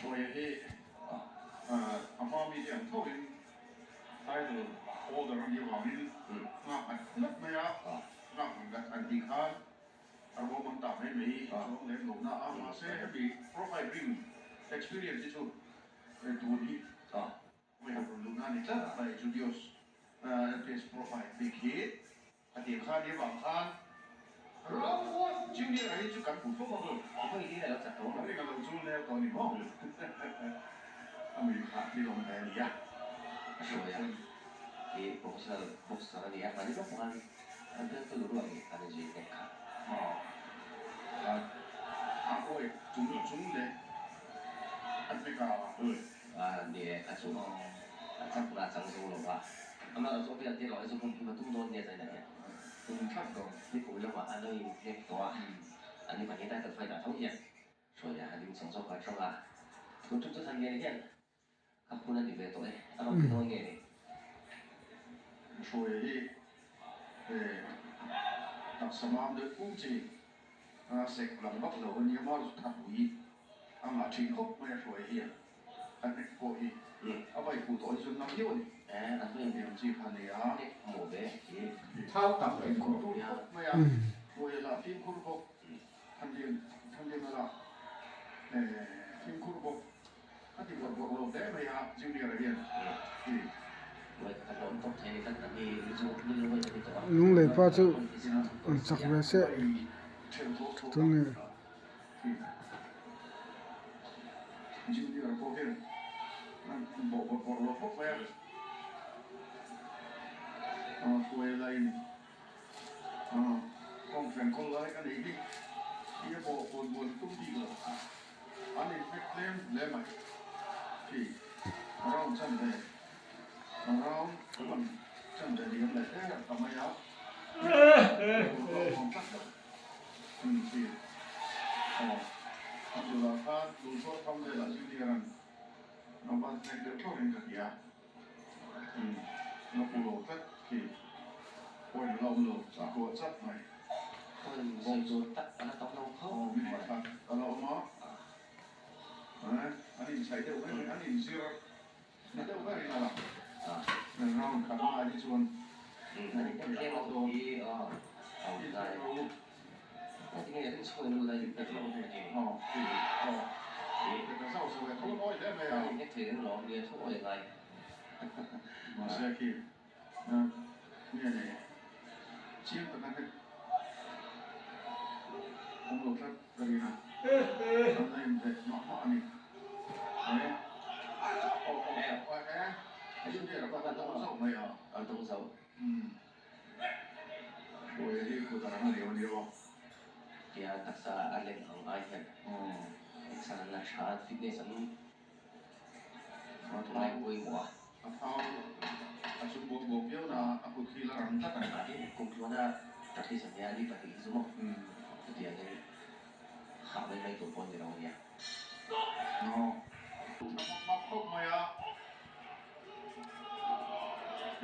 Hruaia hi a hma mite ang tho in title holder a nih avangin nghak ngat ngat mai a, nghak ngat an tih khan a ruahman ta mai mai chuang lem lo na a, mahse hemi profile ring experience hi chu tun hi mai han rawn luhna a ni tlat mai. Julius LPS profile bik hi a tir khan ni avang khan Round Junior a hi chu kan hmu fo a. Ring a lo chu lel tawh a ni maw? A mi kha thil awm ve a nia. A hruai a, i professional boxer a ni a, mahni lawk khan an bialtu ruak i an inzui nek kha. Aw, a awi chung chung leh a hnek a. Ni e, a chu a chakna a chang zo lo va, amah erawh chu a bial tir loh hi chu hmun him a tum dawn nia zainah hian. Tum thlap dawn. Nikum lamah a lo inhnek tawh a, an ni pahnih title fight ah tho hian Hruaia a ding chawng zawk a tawng a, tun tum chu Thanliana hian a hun a ni ve tawh e, a rawn ti dawn nge ni? Hruaia hi taksa mam deuh pum chi a sek lang vak lo a nia, mar chu tha pui a ngah thin khawp mai a Hruaia hian a hnek pawh hi a vai fuh tawh hi chuan ngam viau a ni. Hetiang chi kha a ni a. Fimkhur tur khawp mai a, Hruaia lah fimkhur bawk. Thanlian Thanlian a lak fimkhur bawk a ti bawrh bawrh lo hle mai a Junior a hian ti. Lunglei pa chu an chak ve se tunge. Junior pawh hian a bawh bawrh bawrh lo khawp mai a, hruai laiin. Kawnghren kawl lai a nih hi i a bawh buan buan tum bik lo an inhnek tlem hle mai khi round chanve round one chanve liam leh der ta mai a tur pawh a awm tlat lo khi aw a bulah khan lungchawr tham velah junior an a ban hnek deuh thlawrin ka hria. Umm a pu lo tlat khi point a la awm lo a kuah chat mai. Point sawi tur tak a la tam lo khawp mai. Minute khat a la awm a, an inchhaih deuh mai mai, an inzir na deuh berin a lang. Round khat hmaah hi chuan a lo dawn. Mahse khi nge nei chiang taka hnek awm lo tlat ka rin a, an la inbet mah mah a ni. Hruaia hi kut a rang a ni aw. Tia taksa a len ang ai hian exer an la tha a, fitness an ngai pawimawh a. A thau a chung buak buak viau na a kut khi la rang tlat a ni. Kum tluana practice a nia ni pahnih hi chu maw chutiangin hah mai mai tur pawh a ni lo a nia. Aw a mak mak khawp mai a.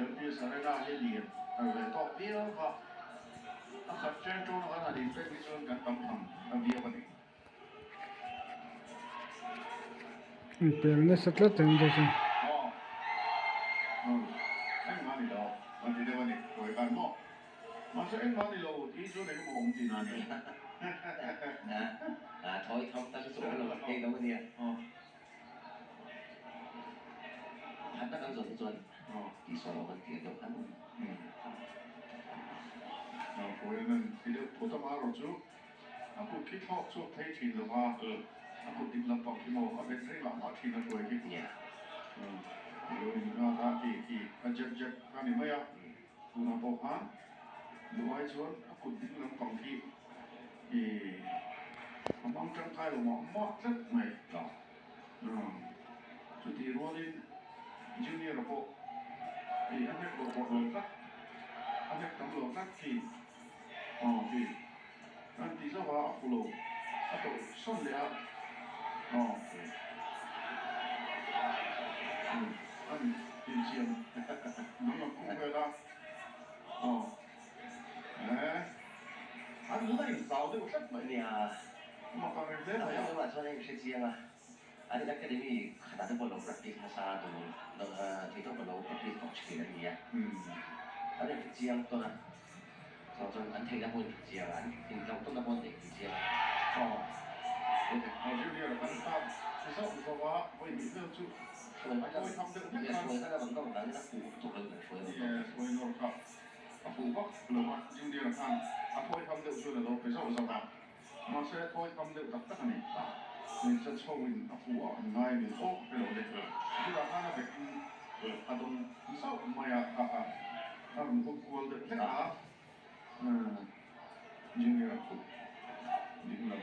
LPS Arena hi lian a ve tawk viau va, a khat chen ṭawn a kan han inpek hi chuan kan tam tham ta viau a ni. Inpel nasa tlat ang deuh chu. Aw, aw, engmah a ni lo, a ti deuh a ni, ruai khan maw? Mahse engmah a ni lo tih hi chuan engemaw awm tihna a ni. Thawi tham tak hi chu awm lo a thei lo a nia. Khatna kan zawh hi chuan tihsual awm an tih deuh khan. Hruaian an ti deuh phut a marawh chu a kut khi thlawk chhuak thei thin lo va, a kut ding lampang khi maw a bet reng lah mah thin a hruai khi. Lo in nghak a ti khi a jab jab kha ni mai a, tunah pawh khan duh ai chuan a kut ding lampang khi a hmang tangkai lo mah mah tlat mai. Chutih rualin Junior-a pawh ih a hnek lo bawrh lo tlat, a hnek tam lo tlat khi aw khi an ti zauh a, a fu lo, a tawlh sawn leh a aw an insiam danglam khum vel a aw eh an la inhlau deuh tlat mai. Nia, Mak ang reng hle mai a. A chuan a inhre chiang a. An in academy khatah te pawh lo practice nasa dun theihtawp a lo practice tawh thin a ni a. An inhre chiang tawn a, chuan chuan an theihna pawh inhre chiang a, an inhlauh tawnna pawh an neih chiang a. Hruai kha hruai kha rawn nawr danin a fuh lutuk lo in an hruai rawn nawr kha. A fuh vak lo a, Junior khan a thawi tham deuh chuan a lo pe zauh zauh a, mahse thawi tham deuh tak tak a ni. Hmeichhe chhoin a fuh ah an ngai a ni aw ka hre lo le. Chutah khan a bekin a dawng zauh mai a, kha kha a rawn hup kual deuh hlek a, Junior a kut ding lo.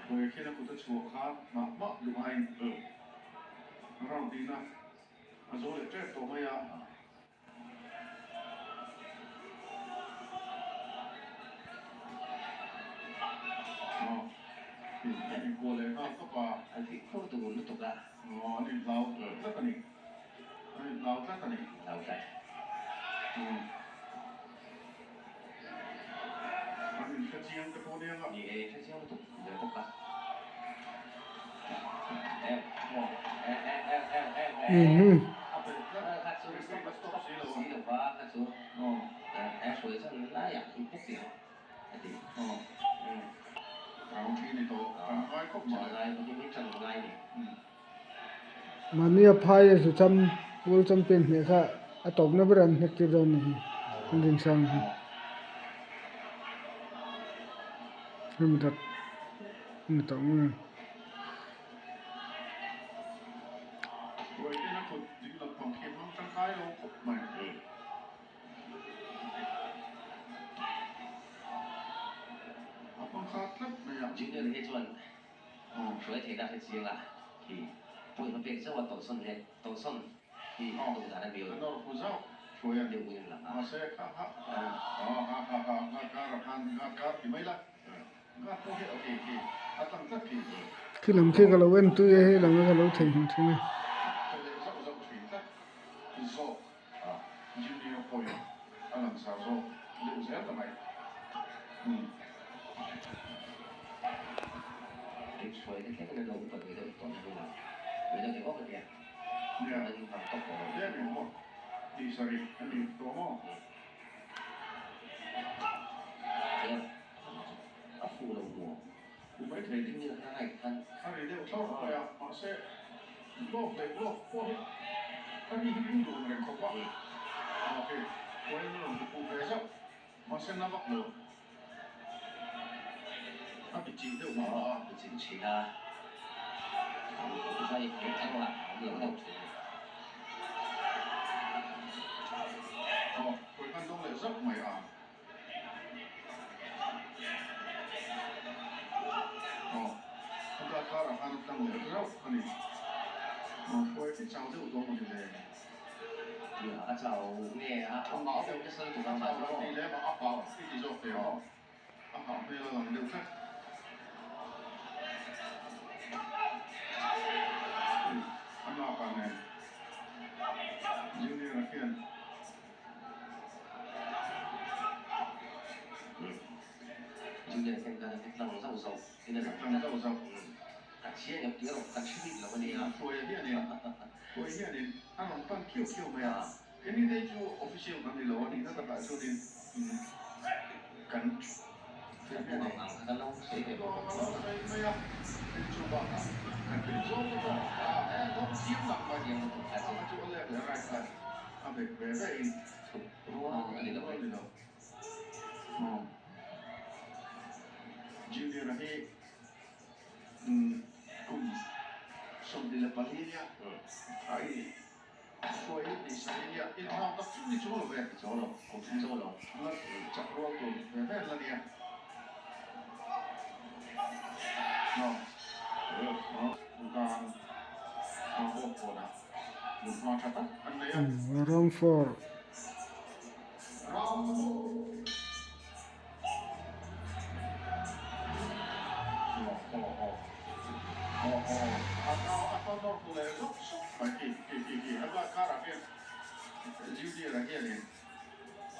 Hruai khian a kut a chhuah kha mah mah duh aiin round ina a zo leh tep tawh mai a. Aw, an inkuah leh nghal tawp a. An fimkhur tur lutuk a. Aw, an inhlau tlat a ni. An inhlau tlat a ni. Inhlau tlat. An inhre chiang te pawh nia nga. Ni e, inhre chiang lutuk ber bawk a. Em, em, em, em, em, em, em. A belh tlat. Kha chu Referee a stop si lo a. Si lo va, kha chu. A hruai chuan laiah in puk tih ang a ti. Round hi ni tawh, kan ngai khawp mai. Chan ngai, hi mi chan ngai ni. Mahni a phai a hlucham World Champion hmeh kha a tawpna ber an hnek tir dawn ni hi an rinsang hi. Hemi tak ni tawh nge. Junior hi chuan Hruai theihna hre chiang a khi pawhin a pek zauh a tawlhsawn leh tawlhsawn hi a duh dan a mil deuh in lang a. Khi lam khi ka lo en tui a hei lam hi ka lo theihnghilh thin a. Round four.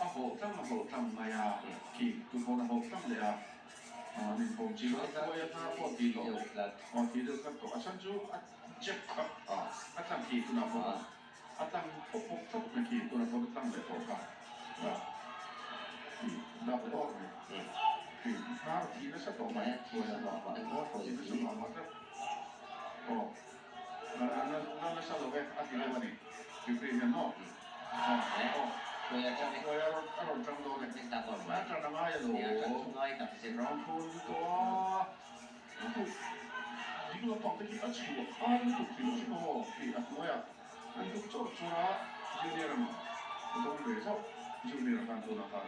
A hawh tlang a hawh tlang mai a, khi tupawn a hawh tlang leh a, an inpawm chi a, khuai a hnar pawh tih tawh, aw tih deuh tlat tawh, a chhan chu a jab kha a tlang khi tunah pawh a tlang pawp pawp tlat mai khi tunah pawh a tlang leh tawh kha, khi dak leh awk mai, khi hnar a thi nasa tawh mai, khuai a thi nasa mah mah tlat, aw na nasa lo e a ti deuh a ni, referee hian maw. A rawn ṭang dawn e. A ṭan a ngai alo. Round thun lutuk a. Ding lampang te khi a chhuah ai lutuk hrim hrim aw khi a hnuaiah an duk chawrh chawrh a, Junior ang a dawng ve zauh Junior a khan tunah khan.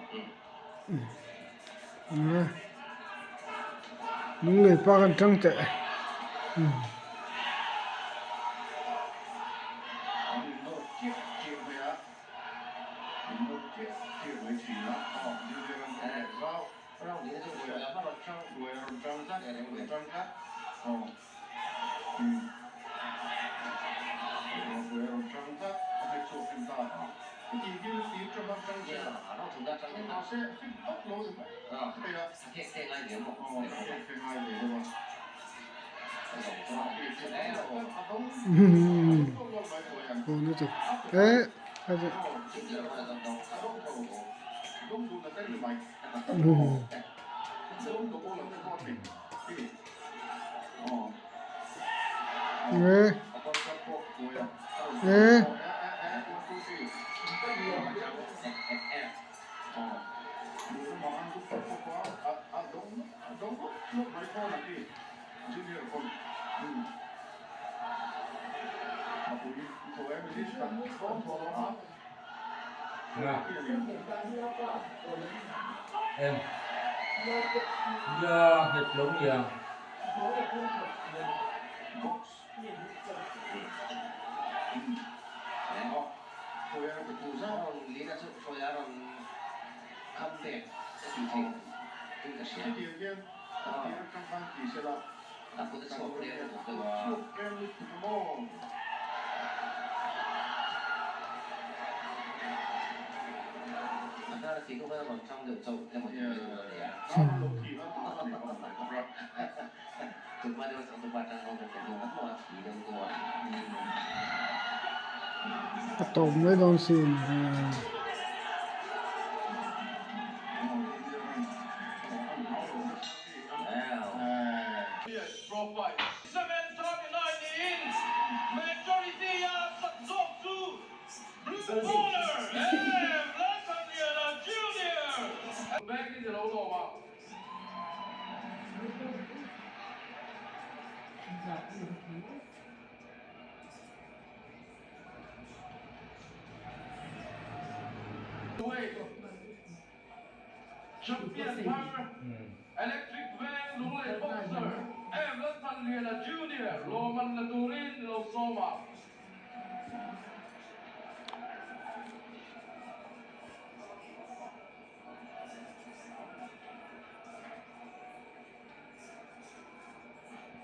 Lunglei pa kan ṭang teh. A tawp mai dawn sin. Champion thar Electric Veng Lunglei Boxer M Lalthanliana Junior lawmman la turin lo sawm a.